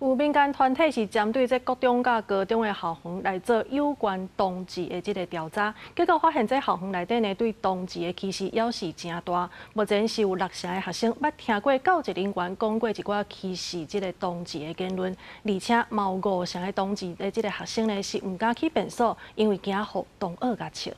有民間團體是針對這國中佮高中的校園來做有關同志的這个調查，結果發現這校園內底呢對同志的歧視猶是誠大。目前是有六成的學生捌聽過教職人員講過一寡歧視這个同志的言論，而且嘛有五成的同志的這个學生呢是毋敢去便所，因為驚予同學共笑。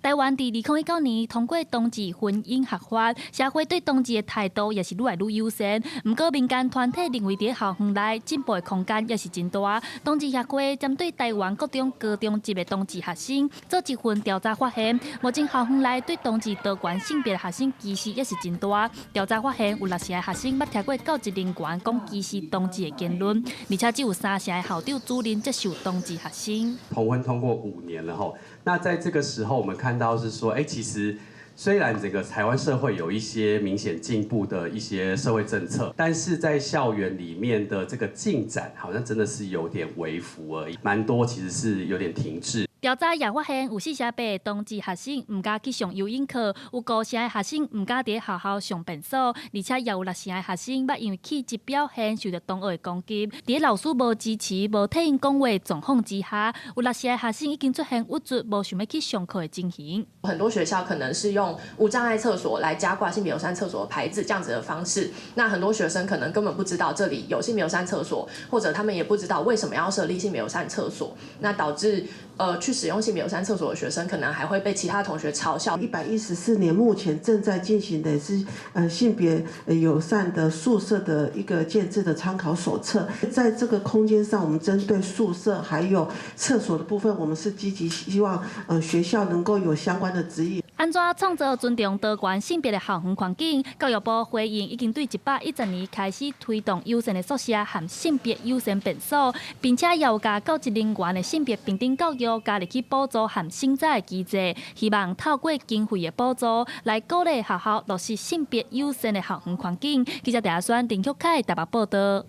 台灣佇2019年通過同志婚姻合法，社會對同志的態度也是愈來愈友善。毋過民間團體認為，佇校園內進步的空間也是真大。同志協會針對台灣國中、高中級的同志學生做一份調查，發現目前校園內對同志多元性別的學生歧視也是真大。調查發現有六成的學生捌聽過教職人員講歧視同志的言論，而且只有三成的校長主任接受同志學生。同婚通過5年了吼，那在這個時候，我們看到是說，欸，其實雖然整個台灣社會有一些明顯進步的一些社會政策，但是在校園裡面的這個進展，好像真的是有點微幅而已，蠻多其實是有點停滯。調查也發現，有四成八的同志學生毋敢去上游泳課，有五成的學生毋敢佇學校上便所，而且也有六成的學生捌因為氣質表現受到同學的攻擊。佇老師無支持、無替𪜶講話的狀況之下，有六成的學生已經出現鬱卒、無想欲去上課的情形。很多學校可能是用無障礙廁所來加掛性別友善廁所的牌子，這樣子的方式。那很多學生可能根本不知道這裡有性別友善廁所，或者他們也不知道為什麼要設立性別友善廁所，那導致去使用性別友善廁所的學生，可能還會被其他同學嘲笑。114年目前正在進行的是性別友善的宿舍的一個建置的參考手冊，在這個空間上，我們針對宿舍還有廁所的部分，我們是積極希望學校能夠有相關的指引。按怎創造尊重多元性別的校園環境？教育部回應已經對110年開始推動友善的宿舍和性別友善便所，並且要共教職人員的性別平等教育加入去補助和薪資的機制，希望透過經費的補助來鼓勵學校落實性別友善的校園環境。記者鄭阿宣、林旭凱台北報導。